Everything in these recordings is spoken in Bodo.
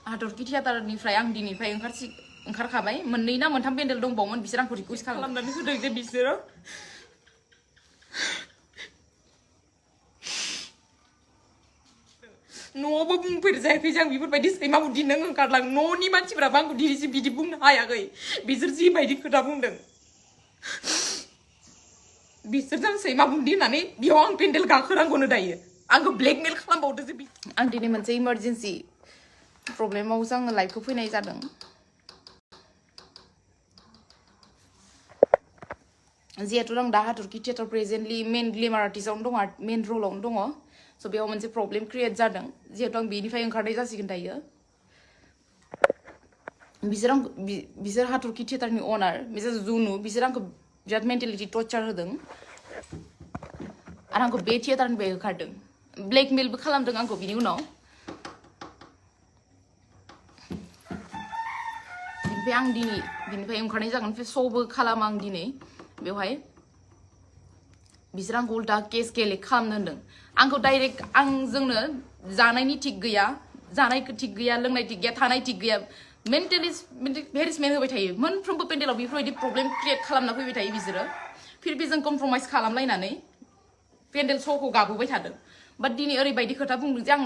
हाथरखि थियाटारनिफ्राय आं दिनैफ्राय ओंखारखाबाय मोननै ना मोनथाम पेन्डेल दंबावोमोन बिसोर आंखौ रिकुवेस्ट खालामनानै होदों जे बिसोरो न'आवबो बुंफेरजायाखै जे आं बेफोरबायदि सैमा बुदि नों ओंखारलां न'नि मानसिफ्राबो आंखौ दिनैसिम बिदि बुंनो हायाखै बिसोर जिबायदि खोथा बुंदों बिसोरजों सैमा बुदि होननानै बेयाव आं पेन्डेल गाखोनांगौनो दायो आंखौ ब्लेकमेल खालामबावदो जे आं दिनै मोनसे इमारजेन्सि प्रब्लेमावसो आङो लाइभखौ फैनाय जादों जिहेतु आं दा हाथरखि थियेटार प्रेजेन्टलि मेन ग्लेमार आर्टिस्टआवनो दङ मेन रलावनो दङ स' बेयाव मोनसे प्रब्लेम क्रिएट जादों जिहेतु आं बेनिफ्राय ओंखारनाय जासिगोन दायो बिसोर हाथरखि थियेटारनि अनार मिसेस जुनु बिसोर आंखौ बिराद मेन्टेलिटि टर्चार होदों आरो आंखौ बे थियेटारनिफ्राय होखारदों ब्लेकमेलबो खालामदों आंखौ बिनि उनाव बिनिफ्राय आं दिनै बिनिफ्राय ओंखारनाय जागोन श'बो खालामा आं दिनै बेवहाय बिसोर आंखौ उल्टा केस गेले खालामनो होनदों आंखौ डाइरेक्ट जोंनो जानायनि थिग गैया जानाय थिग गैया लोंनाय थिग गैया थानाय थिग गैया मेन्टेलि हेरेसमेन्ट होबाय थायो मोनफ्रोमबो पेन्डेलाव बेफोरबायदि प्रब्लेम क्रिएट खालामना फैबाय थायो बिसोरो फिर जों कमप्रमाइज खालामलायनानै पेन्डेल श'खौ गाबोबाय थादों बाट दिनै ओरैबायदि खोथा बुंदों जे आं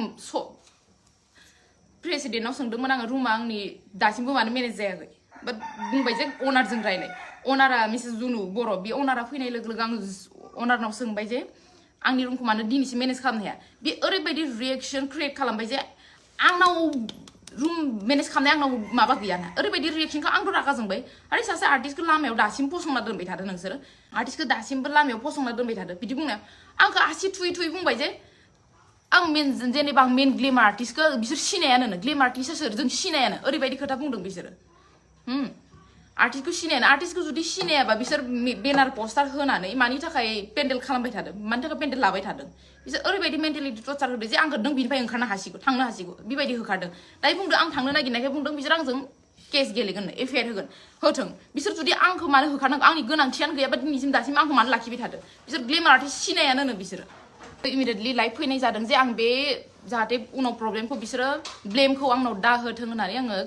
प्रेसिडेन्टनाव सोंदोंमोन आङो रुमा आंनि दासिमबो मानो मेनेज जायाखै बाट बुंबाय जे अनारजों रायलाय अनारा मिसेस जुनु बर' बे अनारा फैनाय लोगो लोगो आं अनारनाव सोंबाय जे आंनि रुमखौ मानो दिनैसिम मेनेज खालामनो हाया बे ओरैबायदि रिएक्सन क्रिएट खालामबाय जे आंनाव रुम मेनेज खालामनाय आंनाव माबा गैयाना ओरैबायदि रिएक्सनखौ आंथ' रागा जोंबाय आरो सासे आर्टिस्टखौ लामायाव दासिम फसंना दोनबाय थादों नोंसोरो आर्टिस्टखौ दासिमबो लामायाव फसंना दोनबाय थादों बिदि बुंनायाव आंखौ आसि थुयै थुयै बुंबाय जे आं जेनेबा आं मेन ग्लेमार आर्टिस्टखौ बिसोर सिनायानो ग्लेमार आर्टिस्टआ सोर जों सिनायानो ओरैबायदि खोथा बुंदों बिसोरो आर्टिस्टखौ सिनायानो आर्टिस्टखौ जुदि सिनायाबा बिसोर बेनार पस्टार होनानै मानि थाखाय पेन्डेल खालामबाय थादों मानि थाखाय पेन्डेल लाबाय थादों बिसोर ओरैबायदि मेन्टेलिटि टर्चार होदों जे आंखौ नों बिनिफ्राय ओंखारनो हासिगौ थांनो हासिगौ बेबायदि होखारदों दायो बुंदों आं थांनो नागिरनायखाय बुंदों बिसोर आंजों केस गेलेगोन एफआइआर होगोन होथों बिसोर जुदि आंखौ मानो होखारनांगौ आंनि गोनांथियानो गैयाबा दिनैसिम दासिम आंखौ मानो लाखिबाय थादों बिसोर ग्लेमार आर्टिस्ट सिनायानो बिसोरो इमिडियेटलि लाइभ फैनाय जादों जे आं बे जाहाथे उनाव प्रब्लेमखौ बिसोरो ब्लेमखौ आंनाव दा होथों होननानै आङो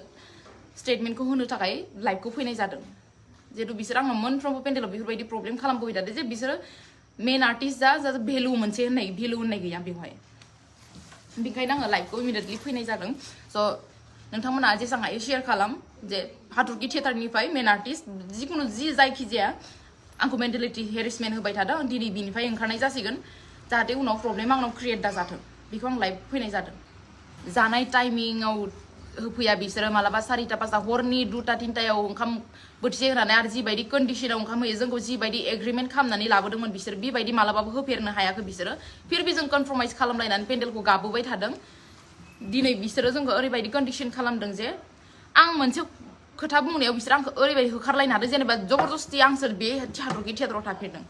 स्टेटमेन्टखौ होनो थाखाय लाइभखौ फैनाय जादों जिहेतु बिसोर आंनाव मोनफ्रोमबो पेन्डेलाव बेफोरबायदि प्रब्लेम खालामबोबाय थादों जे बिसोरो मेन आर्टिस्ट जा भेलु मोनसे भेलु होननाय गैया बेवहाय बेखायनो आङो लाइभखौ इमिडियेटलि फैनाय जादों स' नोंथांमोना जेसां हायो शेयार खालाम जे हाथरखि थियेटारनिफ्राय मेन आर्टिस्ट जिखुनु जायखिजाया आंखौ मेन्टेलिटि हेरेसमेन्ट होबाय थादों दिनै बिनिफ्राय ओंखारनाय जासिगोन जाहाथे उनाव प्रब्लेम आंनाव क्रिएट दा जाथों बेखौ आं लाइभ फैनाय जादों जानाय टाइमिंआव होफैया बिसोरो मालाबा 4टा 5टा हरनि 2टा 3टायाव ओंखाम बोथिसे होनानै आरो जिबायदि कन्डिसनाव ओंखाम होयो जोंखौ जिबायदि एग्रिमेन्ट खालामनानै लाबोदोंमोन बिसोर बेबायदि मालाबाबो होफेरनो हायाखै बिसोरो फिर जों कनफर्माइज खालामलायनानै पेन्डेलखौ गाबोबाय थादों दिनै बिसोरो जोंखौ ओरैबायदि कन्डिसन खालामदों जे आं मोनसे खोथा बुंनायाव बिसोर आंखौ ओरैबायदि होखारलायनो हादों जेनेबा जबरदस्ति आंसोर बे हाथरखि थियेटाराव थाफेरदों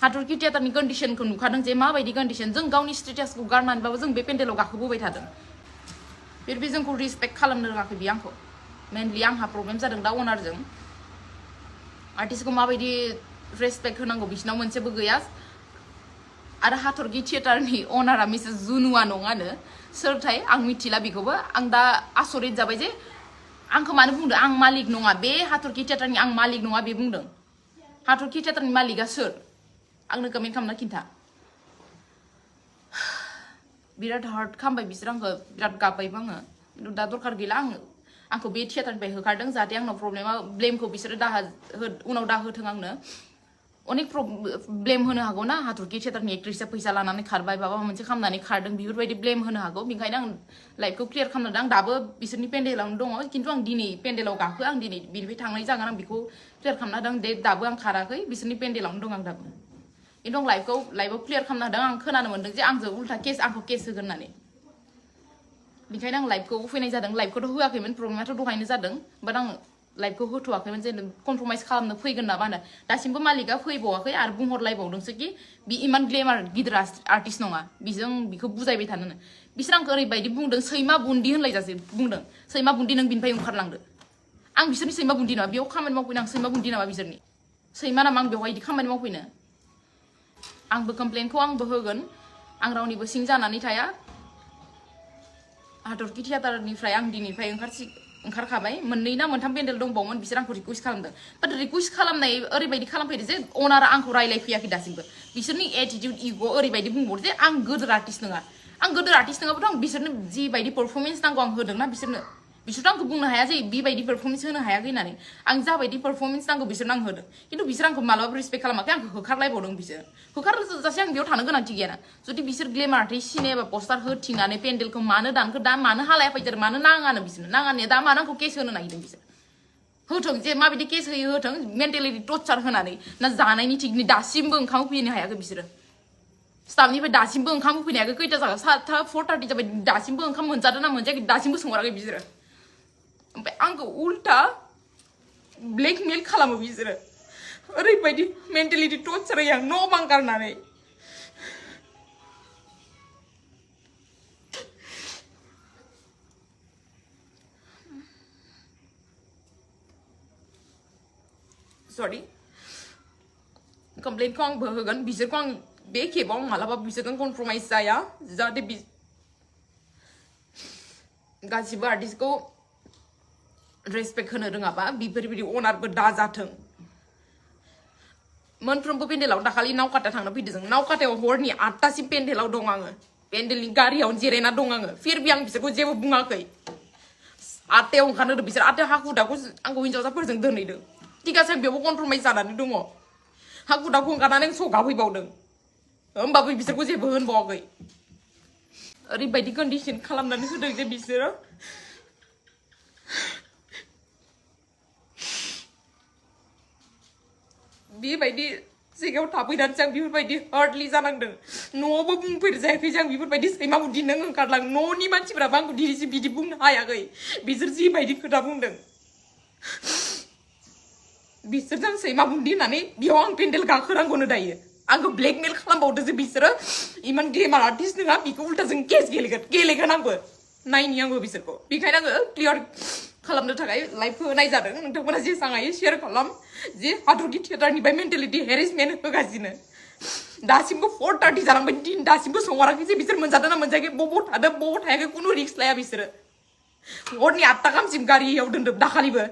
हाथरखि थियेटारनि कन्डिसनखौ नुखादों जे माबायदि कन्डिसन जों गावनि स्टेटासखौ गारनानैबाबो जों बे पेन्डेलाव गाखोबोबाय थादों फिर जोंखौ रिसपेक्ट खालामनो रोङाखै बे आंखौ मेनलि आंहा प्रब्लेम जादों दा अनारजों आर्टिस्टखौ माबायदि रेसपेक्ट होनांगौ बिसिनाव मोनसेबो गैया आरो हाथरखि थियेटारनि अनारा मिसेस जुनुआ नङानो सोरथाय आं मिथिला बेखौबो आं दा आसरित जाबाय जे आंखौ मानो बुंदों आं मालिक नङा बे हाथरखि थियेटारनि आं मालिक नङा बे बुंदों हाथरखि थियेटारनि मालिकआ सोर आंनो कमेन्ट खालामना खिन्था बिराद हार्ट खालामबाय बिसोर आंखौ बिराद गाबबायबो आङो खिन्थु दा दरकार गैला आंखौ बे थियेटारनिफ्राय होखारदों जाहाथे आंनाव प्रब्लेमा ब्लेमखौ बिसोरो उनाव दा होथों आंनो अनेक ब्लेम होनो हागौ ना हाथरखि थियेटारनि एक्ट्रेसआ फैसा लानानै खारबाय माबा मोनसे खालामनानै खारदों बेफोरबायदि ब्लेम होनो हागौ बेनिखायनो आं लाइफखौ क्लियार खालामदों आं दाबो बिसोरनि पेन्डेलावनो दङ खिन्थु आं दिनै पेन्डेलाव गाखो आं दिनै बिनिफ्राय थांनाय जागोन आं बेखौ क्लियार खालामना होदों दे दाबो आं खाराखै बिसोरनि पेन्डेलावनो दं आं दाबो खिन्थु आं लाइफआव क्लियार खालामना होदों आं खोनानो मोन्दों जे आंजों उल्था आंखौ केस होगोन होननानै बेनिखायनो आं लाइभखौ फैनाय जादों लाइभखौथ' होआखैमोन प्रब्लेमाथ' दहायनो जादों बाट आं लाइभखौ होथ'वाखैमोन जे कमप्रमाइज खालामनो फैगोन ना मानो दासिमबो मालिकआ फैबावाखै आरो बुंहरलायबावदोंसो कि बि इमान ग्लेमार गिदिर आर्टिस्ट नङा बिजों बिखौ बुजायबाय थानो बिसोर आंखौ ओरैबायदि बुंदों सैमा बुन्दि होनलायजासे बुंदों सैमा बुन्दि नों बिनिफ्राय ओंखारलांदो आं बिसोरनि सैमा बुन्दि नङा बेयाव खामानि मावफैनो आं सैमा बुन्दि नामा बिसोरनि सैमा नामा आं बेवहाय बिदि खामानि मावफैनो आंबो कमप्लेनखौ आंबो होगोन आं रावनिबो सिं जानानै थाया हाथरखि थियाटारनिफ्राय आं दिनैफ्राय ओंखारखाबाय मोननै ना मोनथाम पेन्डेल दंबावोमोन बिसोर आंखौ रिकुवेस्ट खालामदों बाट रिकुवेस्ट खालामनाय ओरैबायदि खालामफैदो जे अनारा आंखौ रायलायफैयाखै दासिमबो बिसोरनि एटिट्युड इग' ओरैबायदि बुंबावो जे आं गोदोर आर्टिस्ट नङा आं गोदोर आर्टिस्ट नङाबाथ' आं बिसोरनो जिबायदि पारफरमेन्स नांगौ आं होदोंना बिसोरथ' आंखौ बुंनो हाया जे बेबायदि पारफरमेन्स होनो हायाखै होननानै आं जाबायदि पारफरमेन्स नांगौ बिसोरनो आं होदों खिन्थु बिसोर आंखौ मालाबाबो रिसपेक्ट खालामाखै आंखौ होखारलायबावदों बिसोर होखारजासे आं बेयाव थानो गोनांथि गैयाना जुदि बिसोर ग्लेमार आर्टिस्ट सिनेमा पस्टार होथिंनानै पेन्डेलखौ मानो दानखो दा मानो हालाया फैदों मानो नाङानो बिसोरनो नाङानो दा मानो आंखौ केस होनो नागिरदों बिसोर होथों जे माबायदि केस होयो होथों मेन्टेलिटि टर्चार होनानै ना जानायनि थिगनि दासिमबो ओंखाम होफैनो हायाखै बिसोरो स्टाफनिफ्राय दासिमबो ओंखाम होफैनो हायाखै खैथा जागोन 4:30 जाबाय दासिमबो ओंखाम मोनजादों ना मोनजायाखै दासिमबो सोंहराखै बिसोरो ओमफ्राय आंखौ उल्टा ब्लेकमेल खालामो बिसोरो ओरैबायदि मेन्टेलिटि टर्चार होयो आं न' बां गारनानै सरी कमप्लेनखौ आंबो होगोन बिसोरखौ आं बे खेबाव मालाबा बिसोरजों कमप्रमाइज जाया जाहाथे गासिबो आर्टिस्टखौ रेसपेक्ट होनो रोङाबा बेफोरबायदि अनारबो दाजाथों मोनफ्रोमबो पेन्डेलाव दाखालि नावकाटा थांनो फैदों जों नावकाटायाव हरनि 8टासिम पेन्डेलाव दं आङो पेन्डेलनि गारियावनो जिरायना दं आङो फिरबि आं बिसोरखौ जेबो बुङाखै 8टायाव ओंखारनो होदों बिसोर 8टायाव हाखु दाखु आंखौ हिन्जावसाफोरजों दोनहैदों थिगासे बेयावबो कमप्रमाइज जानानै दङ हाखु दाखु ओंखारनानै आं सौगाफैबावदों होमबाबो बिसोरखौ जेबो होनबावाखै ओरैबायदि कन्डिसन खालामनानै होदों जे बिसोरो बेबायदि जायगायाव थाफैनानैसो आं बेफोरबायदि हार्डलि जानांदों न'आवबो बुंफेरजायाखै जे आं बेफोरबायदि सैमा बुदि नों ओंखारलां न'नि मानसिफोराबो आंखौ दिनैसिम बिदि बुंनो हायाखै बिसोर जिबायदि खोथा बुंदों बिसोरजों सैमा बुन्दि होननानै बेयाव आं पेन्डेल गाखोनांगौनो दायो आंखौ ब्लेकमेल खालामबावदो जे बिसोरो इमान ग्लेमार आर्टिस्ट नङा बेखौ उल्टा जों केस गेलेगोन आंबो नायनि आंबो बिसोरखौ बेखायनो आङो क्लियार खालामनो थाखाय लाइभखौ होनाय जादों नोंथांमोना जेसां हायो शेयार खालाम जे हाथरखि थियेटारनिफ्राय मेन्टेलिटि हेरेसमेन्ट होगासिनो दासिमबो 4:30 जालांबाय दिन दासिमबो सोंहराखै जे बिसोर मोनजादों ना मोनजायाखै बबाव थादों बबाव थायाखै खुनु रिक्स लाया बिसोरो हरनि 8टा गाहामसिम गारियाव दोनदों दाखालिबो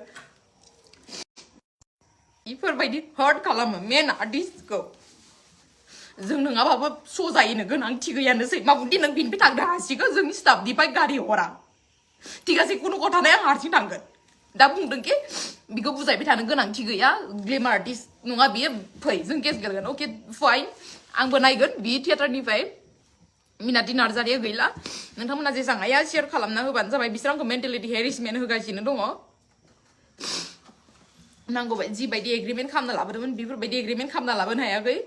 बेफोरबायदि हार्ट खालामो मेन आर्टिस्टखौ जों नङाबाबो सजायनो गोनांथि गैयानो सैमा बुदि नों बिनिफ्राय थांनो हासिगौ जोंनि स्टाफनिफ्राय गारि हरा थिगासे कुनु खोथा नाया आं हारसिं थांगोन दा बुंदों कि बिखौ बुजायबाय थानो गोनांथि गैया ग्लेमार आर्टिस्ट नङा बियो फै जों केस गेलेगोन अके फाइन आंबो नायगोन बि थियेटारनिफ्राय मिनाति नार्जारिया गैला नोंथांमोना जेसां हाया शेयार खालामना होबानो जाबाय बिसोर आंखौ मेन्टेलिटि हेरेसमेन्ट होगासिनो दङ नांगौ जिबायदि एग्रिमेन्ट खालामना लाबोदोंमोन बेफोरबायदि एग्रिमेन्ट खालामना लाबोनो हायाखै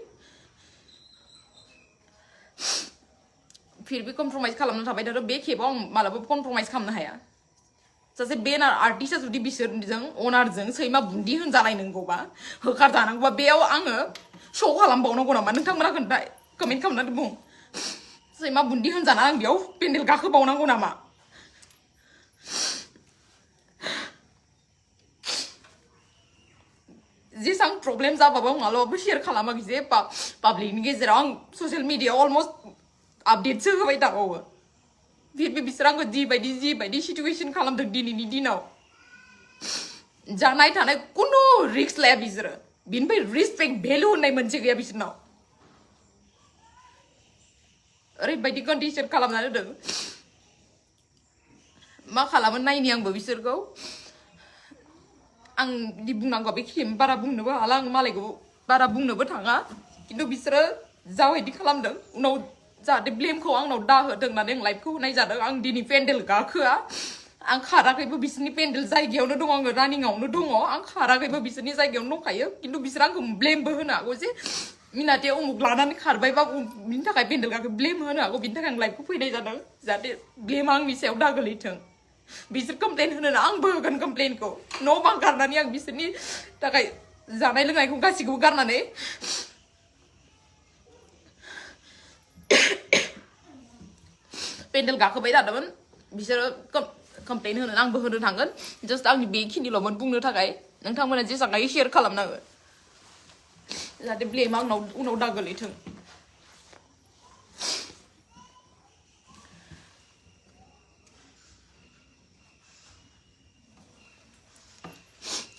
फिर भी कमप्रमाइज खालामना थाबाय थादों बे खेबाव आं मालाबाबो कमप्रमाइज खालामनो हाया सासे बेनार आर्टिस्टआ जुदि बिसोरजों अनारजों सैमा बुन्दि होनजालायनांगौबा होखारजानांगौबा बेयाव आङो शो खालामबावनांगौ नामा नोंथांमोना कमेन्ट खालामनानै बुं सैमा बुन्दि होनजाना आं बेयाव पेन्डेल गाखोबावनांगौ नामा जेसां प्रब्लेम जाबाबो आं मालाबाबो शेयार खालामाखै जे पाब्लिकनि गेजेराव आं ससियेल मिडियायाव अलमस्ट आपडेटसो होबाय थाबावो फिर बिसोर आंखौ जिबायदि सिचुवेसन खालामदों दिनैनि दिनाव जानाय थानाय कुनु रिक्स लाया बिसोरो बिनिफ्राय रिसपेक्ट भेलु होननाय मोनसे गैया बिसोरनाव ओरैबायदि कन्डिसन खालामनानै होदों मा खालामो नायनि आंबो बिसोरखौ आं बिदि बुंनांगौ बेखिनि बारा बुंनोबो हाला आं मालायखौ बारा बुंनोबो थाङा खिन्थु बिसोरो जाबायदि खालामदों उनाव जाहाथे ब्लेमखौ आंनाव दाहोदों होननानै आं लाइभखौ होनाय जादों आं दिनै पेन्डेल गाखोआ आं खाराखैबो बिसोरनि पेन्डेल जायगायावनो दङ आङो रानिंआवनो दङ आं खाराखैबो बिसोरनि जायगायावनो दंखायो खिन्थु बिसोर आंखौ ब्लेमबो होनो हागौ जे मिनाथिया उमुक लानानै खारबायबा बिनि थाखाय पेन्डेल गाखो ब्लेम होनो हागौ बिनि थाखाय आं लाइभखौ फैनाय जादों जाहाथे ब्लेमा आंनि सायाव दागोलैथों बिसोर कमप्लेन होनो आंबो होगोन कमप्लेनखौ न' बां गारनानै आं बिसोरनि थाखाय जानाय लोंनायखौ गासिखौबो गारनानै पेन्डेल गाखोबाय थादोंमोन बिसोरो कमप्लेन होनो आंबो होनो थांगोन जास्ट आंनि बेखिनिल'मोन बुंनो थाखाय नोंथांमोना जेसां हायो शेयार खालामनांगो जाहाथे ब्लेमा आंनाव उनाव दागोलैथों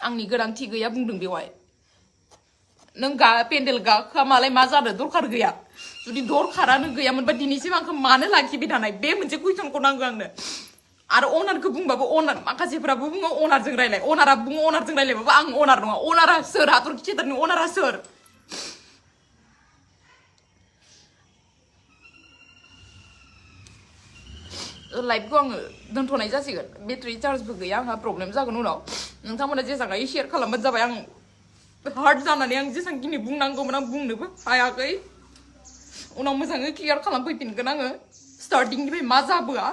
आंनि गोनांथि गैया बुंदों बेवहाय नों पेन्डेल गाखोआ मालाय मा जादों दरखार गैया जुदि दरखारानो गैयामोनबा दिनैसिम आंखौ मानो लाखिबाय थानाय बे मोनसे कुइसनखौ नांगौ आंनो आरो अनारखौ बुंबाबो अनार माखासेफोराबो बुङो अनारजों रायलाय अनारा बुङो अनारजों रायलायबाबो आं अनार नङा अनारा सोर हाथरखि थियेटारनि अनारा सोर लाइभखौ आङो दोनथ'नाय जासिगोन बेटारि चार्जबो गैया आंहा प्रब्लेम जागोन उनाव नोंथांमोना जेसांहाय शेयार खालामबानो जाबाय आं हार्ड जानानै आं जेसांखिनि बुंनांगौमोन आं बुंनोबो हायाखै उनाव मोजाङै क्लियार खालामफैफिनगोन आङो स्टार्टिंनिफ्राय मा जाबोआ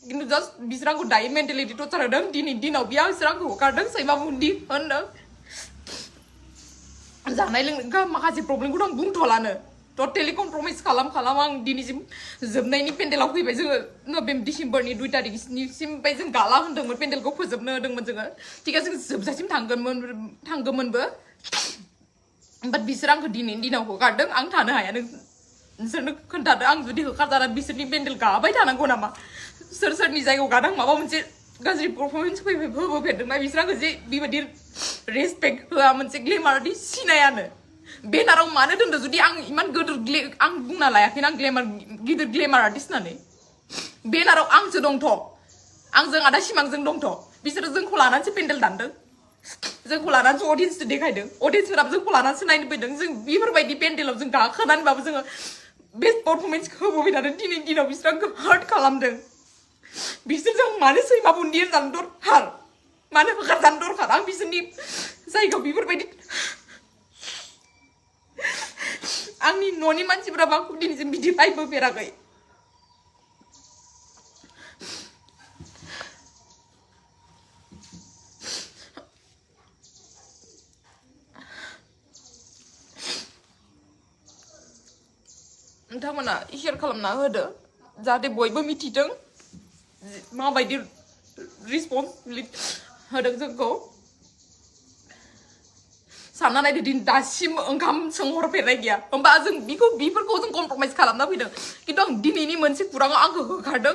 किन्तु जास्ट बिसोर आंखौ दायो मेन्टेलिटि टर्चार होदों दिनै दिनाव बिसोर आंखौ हगारदों सैमा बुन्दि होनदों जानाय लोंनाय माखासे प्रब्लेमखौथ' आं बुंथ'लानो टटेलि कमप्रमाइज खालाम आं दिनैसिम जोबनायनि पेन्डेलाव फैबाय जोङो नभेम्बर डिसेम्बरनि 2 तारिखसिम जों गाला होन्दोंमोन पेन्डेलखौ फोजोबनो होदोंमोन जोङो थिग जों जोबजासिम थांगोनमोनबो बाट बिसोर आंखौ दिनैनि दिनाव हगारदों आं थानो हाया नोंसोरनो खोन्थादो आं जुदि होखारजानानै बिसोरनि पेन्डेल गाबाय थानांगौ नामा सोर सोरनि जायगायाव गादों माबा मोनसे गाज्रि पारफरमेन्स होबोफेरदोंना बिसोर आंखौ जे बेबायदि रेसपेक्ट होआ मोनसे ग्लेमारनि सिनायानो बेनाराव मानो दोनदो जुदि आं इमान गिदिर आं बुंना लायाखैना आं गिदिर ग्लेमार आर्टिस्ट होननानै बेनाराव आंसो दंथ' आंजों आदा सिमांजों दंथ' बिसोरो जोंखौ लानानैसो पेन्डेल दानदों जोंखौ लानानैसो अडियन्सनो देखायदों अडियन्सफोराबो जोंखौ लानानैसो नायनो फैदों जों बेफोरबायदि पेन्डेलाव जों गाखोनानैबाबो जोङो बेस्ट पारफरमेन्स होबोबाय थादों दिनैनि दिनाव बिसोर आंखौ हार्ट खालामदों बिसोरजों मानो सैमा बुन्दि होनजानो दरखार मानो होखारजानो दरखार आं बिसोरनि जायगायाव बेफोरबायदि आंनि न'नि मानसिफोराबो आंखौ दिनैसिम बिदि बायबोफेराखै नोंथांमोना शेयार खालामना होदो जाहाथे बयबो मिथिथों माबायदि रिसपन्स होदों जोंखौ सानना नायदो दिन दासिम ओंखाम सोंहरफेरनाय गैया होमबा जों बेफोरखौ जों कमप्रमाइज खालामना फैदों खिन्थु आं दिनैनि मोनसे खुराङाव आंखौ होखारदों